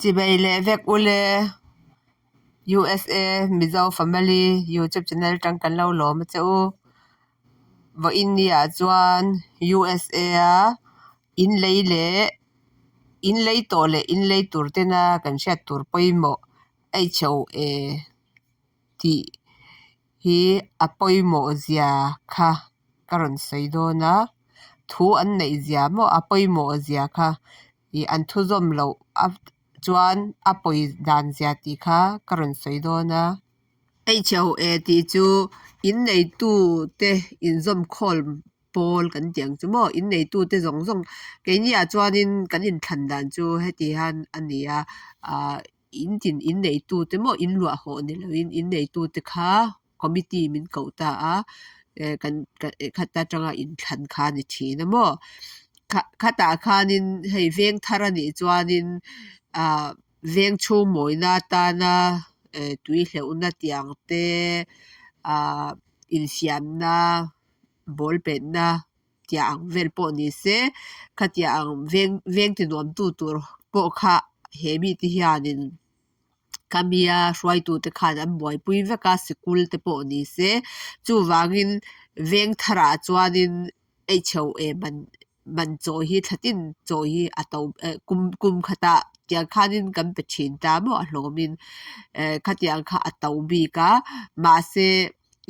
Chibei leh vek ule USA Mizo Family YouTube channel tang kan lo lawm a che u. Vawiin ni ah chuan USA a in lei leh in lei tawh leh in lei tur tena kan hriat tur pawimawh HOA tih hi a pawimawh zia kha ka rawn sawi dawn a. Thu an neih zia maw a pawimawh zia kha ih an thu zawm loh a chuan a pawi dan zia tih kha ka rawn sawi dawn a. HOA tih chu in neitu te inzawm khawm pawl kan tih ang chu maw in neitu te zawng zawng keini ah chuanin kan inthlan dan chu heti hian a ni a ah in tin in neitu te maw in luah hawh ni lovin in neitu te kha committee min koh ta a eh kan khata tanga inthlan kha a ni thin a maw khatah khanin hei veng thar a nih chuanin ah veng chhung mawina atana eh tui hleuhna tiang te ah infiamna ball petna tiah ang vel pawh ni se khatiang ang veng veng ti nuam tu tur pawh kha he mite hianin khami-a hruaitute khan an buaipui vek a sikul te pawh ni se chuvangin veng tharah chuanin HOA man man chawi hi thla tin chawi hi a to eh kum kum khatah tiang khanin kan pe thin ta maw a hlawmin eh khatiang kha a to bik a mahse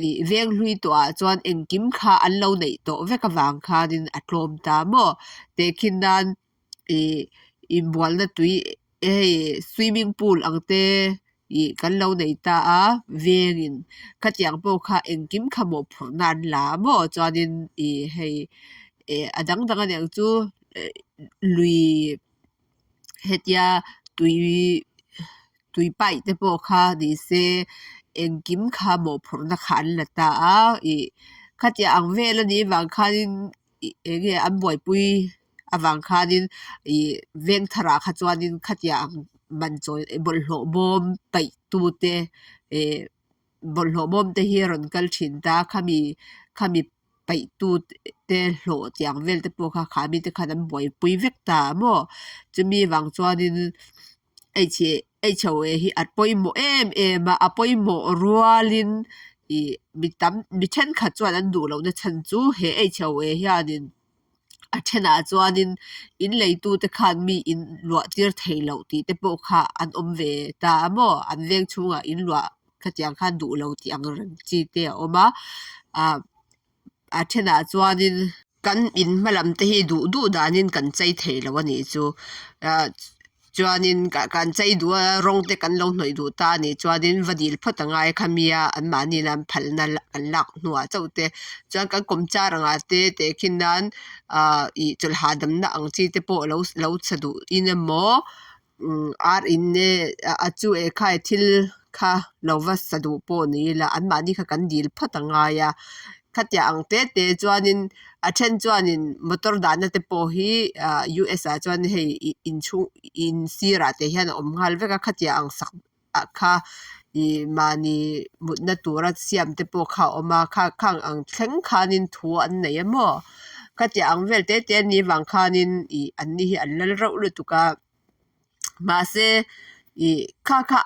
ih veng hlui tawh ah chuan engkim kha an lo neih tawh vek avang khanin a tlawm ta maw tehkhin nan ih inbualna tui hei swimming pool ang te ih kan lo nei ta a vengin khatiang pawh kha engkim kha mawhphurhna an la a maw chuanin ih hei eh a dang dang aniang chu eh lui hetia tui tui paih te pawh kha ni se engkim kha mawhphurhna kha an la ta a ih khatiang ang vel anih vang khanin ih eng nge an buaipui avang khanin ih veng tharah kha chuanin khatiang ang man chawi bawlhhlawh bawm paih tu te eh bawlhhlawh bawm te hi a rawn kal thin ta khami khami paih tu te hlawh tiang vel te pawh kha kha mi te khan an buaipui vek ta a maw chumi vang chuanin HOA hi a pawimawh em em a a pawimawh rualin ih mi tam mi thenkhat chuan an duh lohna chhan chu he HOA hianin a thenah chuanin in leitute khan mi in luah tir thei loh tih te pawh kha an awm ve ta a maw an veng chhungah in luah khatiang khan duh lo tih ang reng chi te a awm a ah a thenah chuanin kan in hma lam te hi duh duh danin kan chei thei lo a nih chu ah chuanin kan chei duh a rawng te kan lo hnawih duh ta a nih chuanin va dil phawt a ngai a khami a anmahni in an phalna an lak hnuah chauh te chuan kan kawm char angah te tehkhin nan ah ih chawlh hahdamna ang chi te pawh lo lo chhe duh in emaw umm ar in nge a chu ekhai thil kha lo va sa duh pawh ni ila anmahni kha kan dil phawt a ngai a khatiang ang te te chuanin a then chuanin motor dahna te pawh hi ah US ah chuan hei ih inchhung in sirah te hian a awm nghal vek a khatiang ang sak ah kha ih mahni mutna tura siam te pawh kha a awm a kha khang ang thleng khanin thu an nei a maw khatiang ang vel te te a nih vang khanin ih an ni hi an lal reuh lutuk a mahse ih kha kha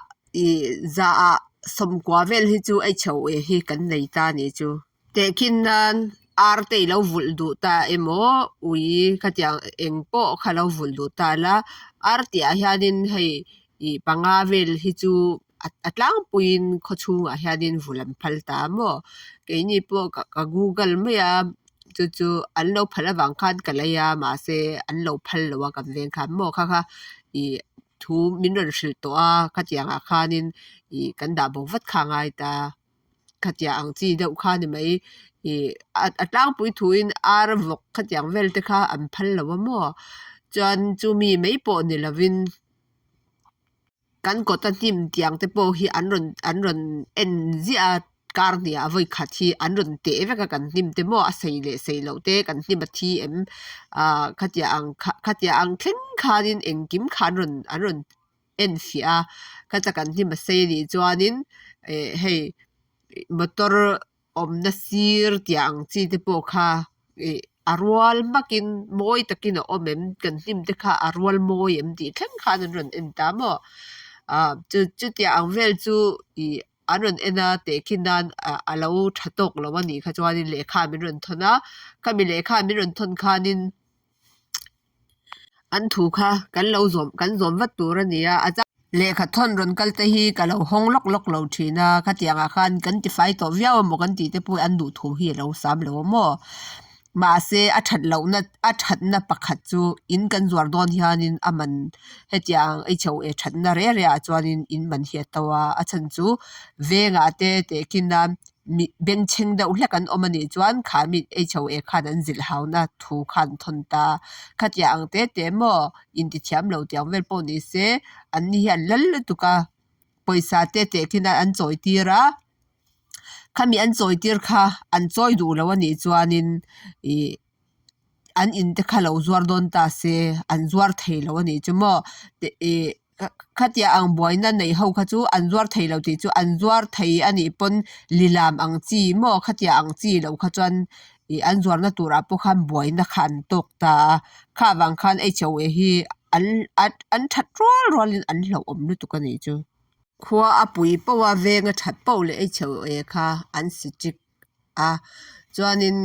ih za ah sawmkua vel hi chu HOA hi kan nei ta a nih chu. Tehkhin nan ar te i lo vulh duh ta emaw ui khatiang eng pawh kha lo vulh duh ta la ar tih ah hianin hei ih panga vel hi chu a tlangpuiin khaw chhungah hianin vulh an phal ta maw keini pawh ka google mai a chu chu an lo phal avang khan ka lei a mahse an lo phal lo a kan veng khan maw kha kha ih thu min rawn hrilh tawh a khatiang ah khanin ih kan dah bo vat kha a ngai ta. Khatiang ang chi deuh kha ni mai ih a tlangpui thuin ar vawk khatiang vel te kha an phal lo a maw chuan chumi mai pawh ni lovin kan kawta hnim tiang te pawh hi an rawn an rawn en ziah a kar hniah vawi khat hi an rawn teh vek a kan hnim te maw a sei leh sei loh te kan hnim a thi em ah khatiang ang kha khatiang ang thleng khanin engkim kha an rawn an rawn en fiah a ka ta kan hnim a sei anih chuanin eh hei motor awmna sir tih ang chi te pawh kha ih. a rual hmakin mawi takin a awm em kan hnim te kha a rual mawi em tih thleng khan an rawn en ta maw ah chu chutiang ang vel chu ih an rawn en a tehkhin nan ah a lo tha tawk lo a nih kha chuanin lehkha min rawn thawn a khami lehkha min rawn thawn khanin an thu kha kan lo zawm kan zawm vat tur a ni a a chang lehkha thawn rawn kal te hi ka lo hawng lawk lawk lo thin a khatiang ah khan kan tifai tawh viau emaw kan tih te pawh an duh thu hi a lo sam lo a maw mahse a that lohna a thatna pakhat chu in kan zuar dawn hianin a man hetiang HOA thatna reh reh ah chuanin in man hi a to a a chhan chu vengah te tehkhin nan mi bengchheng deuh hlek an awm anih chuan kha mi HOA khan an zilh hauna thu kha an thawn ta khatiang ang te te maw intithiam lo tih ang vel pawh ni se an ni hian lal lutuk a pawisa te tehkhin a an chawi tir a khami an chawi tir kha an chawi duh lo anih chuanin ih an in te kha lo zuar dawn ta se an zuar thei lo anih chu maw ih khatia ang buaina neih ho kha chu an zuar thei lo tih chu an zuar thei anih pawn lilam ang chi maw khatia ang chi loh kha chuan ih an zuarna turah pawh khan buaina kha an tawk ta a kha vang khan HOA hi an an that rual rualin an hlauhawm lutuk anih chu. Khua a pui poh a veng a that poh leh HOA kha an si ṭik a chuanin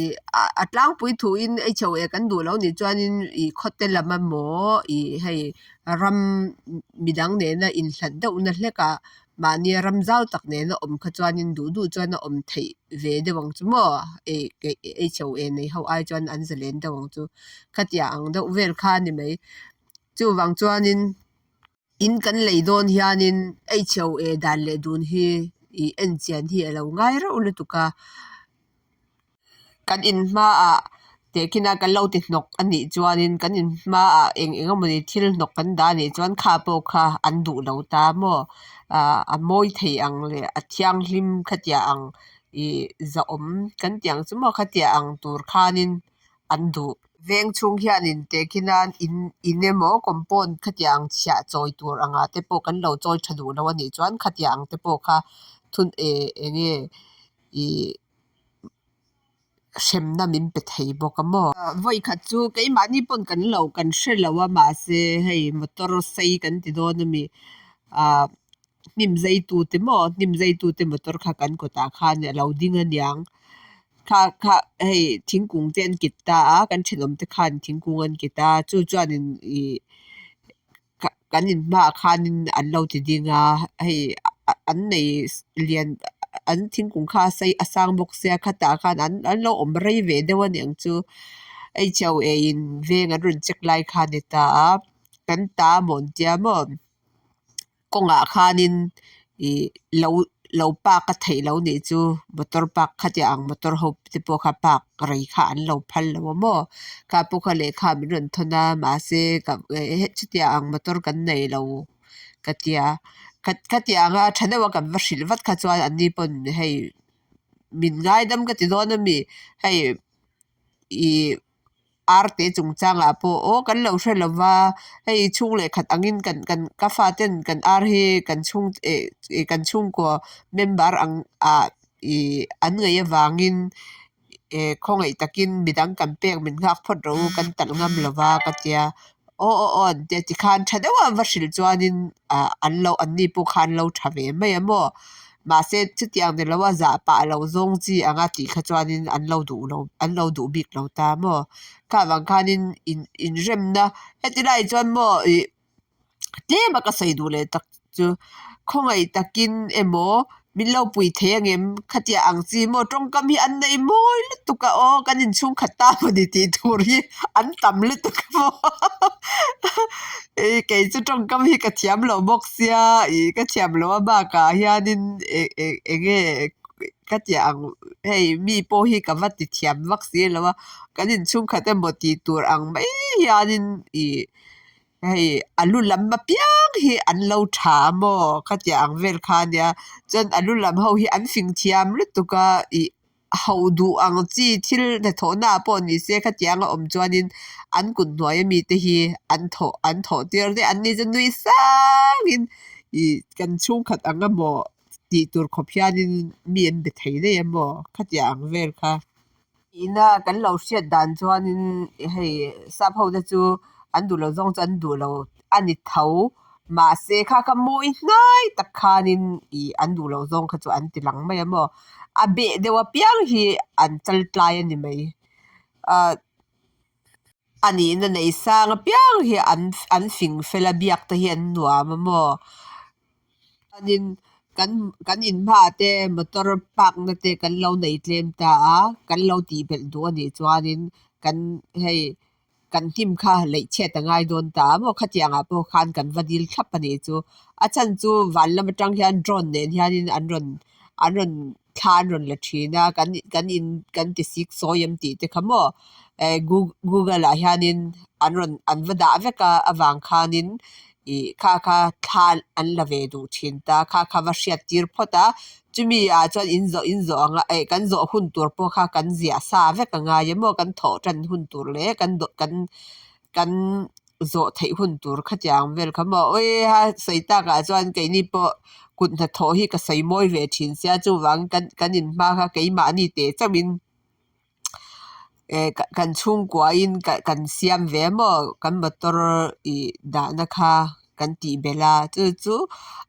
ih a tlangpui thuin HOA kan duh loh nih chuanin ih khawte lam emaw ih hei ram midang nena inhlat deuhna hlek ah mahnia ram zau tak nena awm kha chuanin duh duh chuan a awm theih ve deuh ang chu maw ih HOA nei ho ai chuan an zalen deuh ang chu khatiang ang deuh vel kha a ni mai chuvang chuanin. In kan lei dawn hianin HOA dan leh dun hi ih en chian hi a lo ngai reuh lutuk a kan in hmaah tehkhin a kan lo ti hnawk a nih chuanin kan in hmaah eng eng emawni thil hnawk kan dah a nih chuan kha pawh kha an duh lo ta maw ah a mawi thei ang leh a thianghlim khatiang ang ih zahawm kan tih ang chu maw khatiang ang tur khanin an duh. Veng chhung hianin tehkhin a in in emaw compound khatiang chhiah chawi tur angah te pawh kan lo chawi tha duh lo a nih chuan khatiang ang te pawh kha thun eh eng nge ih hremna min pe thei bawk a maw. Vawi khat chu keimahni pawn kan lo kan hre lo a mahse hei motor sei kan ti dawn a mi ah hnim zai tute maw hnim zai tute motor kha kan kawtah khan a lo ding aniang. Kha kha hei thingkung te an kit ta a kan thenawm te khan thingkung an kit a chu chuanin ih kan in hmaah khanin an lo ti ding a hei an nei lian an thingkung kha a sei a sang bawk sia khatah khan an an lo awm rei ve deuh a niang chu HOA in veng an rawn check lai kha a ni ta a kan ta maw an tia maw. Kawngah khanin ih lo lo park a theih loh nih chu motor park khatiang ang motor ho te pawh kha park rei kha an lo phal lo a maw kha pawh kha lehkha min rawn thawn a mahse chutiang ang motor kan nei lo ka tia khatiang anga tha deuha kan va hrilh vat kha chuan an ni pawn hei min ngaidam ka ti dawn ami hei ih. Arte chungchangah pawh aw kan lo hre lo va, hei chhung leh khat angin kan kan ka faten kan ar hi kan chhung eh kan chhungkaw member ang ah ih an ngaih avangin eh khawngaih takin midang kan pek min nghak phawt rawh u kan talh ngam lo va ka tia aw aw aw an tia tikhan tha deuh a va hrilh chuanin ah an lo an ni pawh kha an lo tha ve mai a maw. Mahse chutiang ni loa zah pah lo zawng chi anga tih kha chuanin an lo duh lo an lo duh bik lo ta maw kha vang khanin in inremna heti lai chuan maw ih tlem a ka sawi duh leh tak chu khawngaih takin emaw min lo pui thei angem khatia ang chi maw tawngkam hi an nei mawi lutuk a aw kan inchhungkhat ta mawni tih tur hi an tam lutuk a maw ih kei chu tawngkam hi ka thiam lo bawk sia ih ka thiam loh a bakah hianin eng eng eng nge ka tih ang hei mi pawh hi ka va ti thiam vak si lo a kan inchhungkhat emaw tih tur ang mai hianin ih hei a lu lam apiang hi an lo tha a maw ka tih ang vel kha a nia chuan a lu lam ho hi an fing thiam lutuk a ih ho duh ang chi thil hnathawhna ah pawh ni se khatiang a awm chuanin an kut hnuai ami te hi an thawh an thawh tir daih an ni chu nui sangin ih kan chhungkhat ang emaw tih tur khawp hianin mi an be thei daih a maw khatiang ang vel kha. Ina kan lo hriat dan chuanin hei sap ho te chu an duh loh zawng chu an duh lo a ni tho mahse kha kha mawi hnai tak khanin ih an duh loh zawng kha chu an ti lang mai a maw a beh deuh apiang hi an chal tlai a ni mai ah a nihna nei sang apiang hi an an fing fel a biak te hi an nuam a maw chuanin kan kan in hmaah te motor park na te kan lo nei tlem ta a kan lo tih belh duh a nih chuanin kan hei kan hnim kha leih chhiat a ngai dawn ta a maw khatiang ah pawh khan kan va dil thlap a nih chu a chhan chu van lam atang hian drone nen hianin an rawn an rawn thla an rawn la thin a kan kan in kan ti sik sawi em tih te kha maw eh google ah hianin an rawn an va dah vek a avang khanin ih kha kha thla an la ve duh thin ta kha kha va hriat tir phawt a chumi ah chuan in zawh in zawh ang a eh kan zawh hun tur pawh kha kan ziah sa vek a ngai a maw kan thawh tan hun tur leh kan dawh kan kan zawh theih hun tur khatiang vel kha maw awii a sawi takah chuan keini pawh kut hnathawh hi ka sawi mawi ve thin sia chuvang kan kan in hma kha keimahni teh chauhin eh kan chhungkuain kan siam ve maw kan motor ih dahna kha kan tih belh a chu chu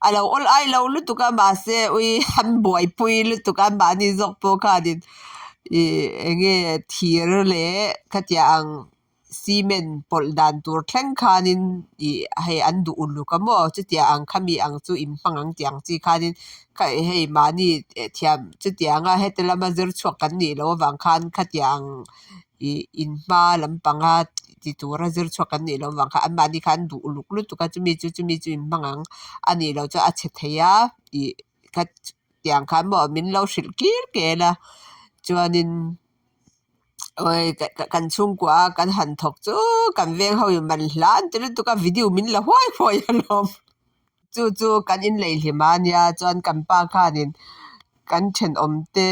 a lo awl ai lo lutuk a mahse ui an buaipui lutuk a mahni zawk pawh khanin ih eng nge thir leh khatiang ang cement pawlh dan tur thleng khanin ih hei an duh uluk a maw chutiang ang khami ang chu in hmang ang tih ang chi khanin hei mahni thiam chutianga heti lama zir chhuak kan nih loh avang khan khatiang ih in hma lampanga ti tura zir chhuak kan nih loh avang khan anmahni khan an duh uluk lutuk a chumi chu chumi chu in hmang ang a nih loh chuan a chhe thei a ih khatiang khan maw min lo hrilh kir kel a chuanin. Awii kan chhungkua a kan han thawk chu kan veng ho in man hla an ti lutuk a video min la huai huai alawm chu chu kan inlei hlim a nia chuan kan pa khanin kan thenawm te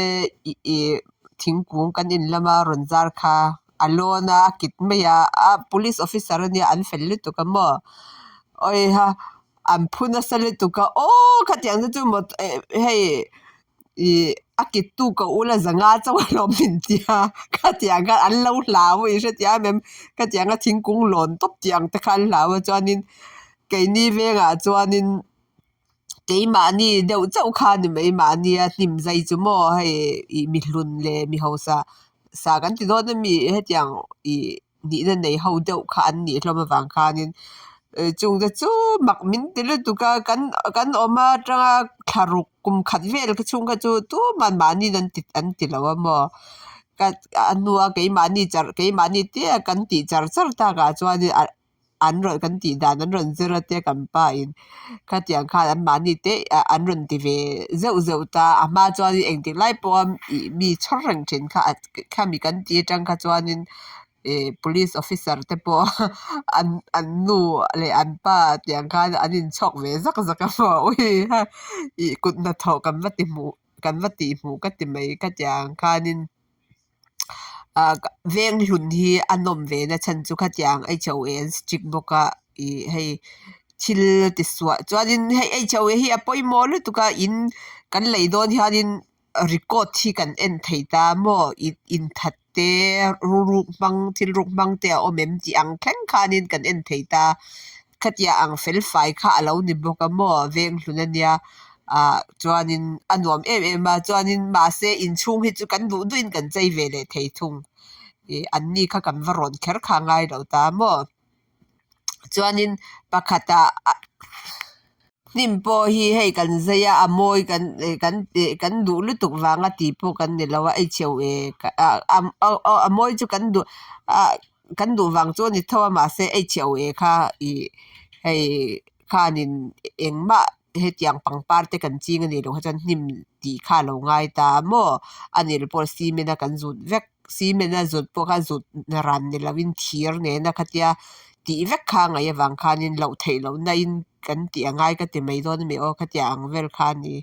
ih thingkung kan in lama rawn zar kha a lawn a a kit mai a a police officer ania an fel lutuk a maw awii ha an phu nasa lutuk a aw khatiang te chu maw hei. Ih a kit tu ka ula zanga chauh alawm min tia khatiang khan an lo hlau a i hrethiam em khatianga thingkung lawn tawp tih ang te kha an hlau a chuanin keini vengah chuanin keimahni deuh chauh kha a ni mai mahnia hnim zai chu maw hei ih mi hlun leh mi hausa sa kan ti dawn ami hetiang ih. Nihna nei ho deuh kha an nih hlawm avang khanin chung te chu mak min ti lutuk a kan kan awm atanga thla ruk kum khat vel kha chhung kha chu tuman mahni an ti an ti lo a maw ka a hnua keimahni char keimahni te a kan tih char char takah chuanin ah an rawn kan tih dan an rawn zir a te kan pa in khatiang khan an mahni te an rawn ti ve zeuh zeuh ta a hma chuanin engtik lai pawha ih mi chhawr reng thin kha khami kan tih atang kha chuanin ih police officer te pawh an an nu leh an pa tiang khan an inchhawk ve zak zak a maw ui ha ih kut hnathawh kan va ti hmuh kan va tih hmuh ka ti mai ka tiang khanin ah veng hlun hi a nawm ve na chhan chu khatiang H O A an strict bawk a ih hei thil ti suah chuanin hei H O A hi a pawimawh lutuk a in kan lei dawn hianin record hi kan en thei ta maw inthat te ruk hmang thil ruk hmang te a awm em tih ang thleng khanin kan en thei ta khatiang ang fel fai kha a lo ni bawk a maw veng hlun ania ah chuanin a nuam em em a chuanin mahse inchhung hi chu kan duh duhin kan chei ve leh thei thung ih an ni kha kan va rawn kher kha a ngai lo ta maw chuanin pakhatah ah. Hnim pawh hi hei kan zai a a mawi kan eh kan eh kan duh lutuk vanga tih pawh kan ni lo a h o a a mawi chu kan duh ah kan duh vang chu a ni tho a mahse h o a kha ih hei khanin engmah hetiang pangpar te kan ching a nih loh kha chuan hnim tih kha a lo ngai ta a maw a nih loh pawh cement a kan zut vek cement a zut pawh kha zut ran ni lovin thir nena khatia tih vek kha a ngaih avang khanin loh theih loh na in kan tih a ngai ka ti mai dawn a mi aw khatiang ang vel kha a ni.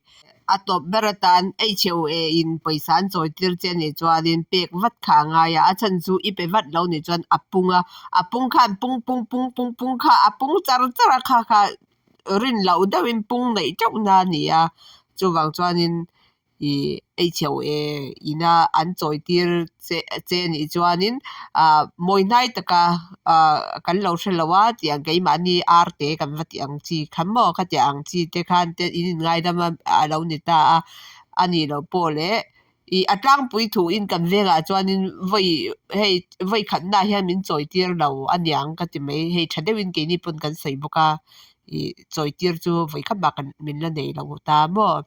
A tawp ber atan H O A in pawisa an chawi tir che anih chuanin pek vat kha a ngai a, a chhan chu i pe vat lo nih chuan a pung a, a pung khan pung pung pung pung pung kha a pung char char a kha kha rin loh deuhin pung neih teuh na a ni a, chuvang chuanin. Ih HOA ina an chawi tir che che nih chuanin ah mawi hnai taka ah kan lo hrelo a tih ang keimahni ar te kan va tih ang chi kha maw khatiang ang chi te khan te in in ngaidam a alo ni ta a anih loh pawh leh ih a tlangpui thuin kan vengah chuanin vawi hei vawi khatnaah hian min chawi tir lo aniang ka ti mai hei tha deuhin keini pawn kan sawi bawk a ih chawi tir chu vawi khat mah kan min la nei lo ta maw.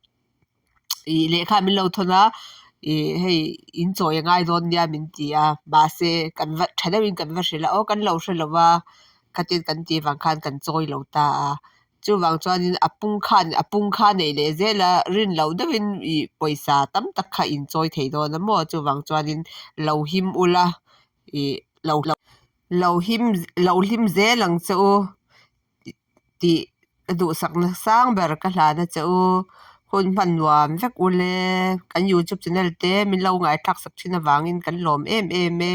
Ih lehkha min lo thawn a ih hei in chawi a ngai dawn nia min ti a mahse kan va tha deuhin kan va hrilh a aw kan lo hre lo va khatin kan tih avang khan kan chawi lo ta a chuvang chuanin a pung khan a pung kha neih leh zel a rin loh deuhin ih pawisa tam tak kha in chawi thei dawn a maw chuvang chuanin lo him ula ih lo lo him lo hlim zel ang che u. Tih ka duhsakna sang ber ka hlan a che u. Hun hman nuam vek ule. Kan youtube channel te min lo ngaithlak sak thin avangin kan lawm em em e.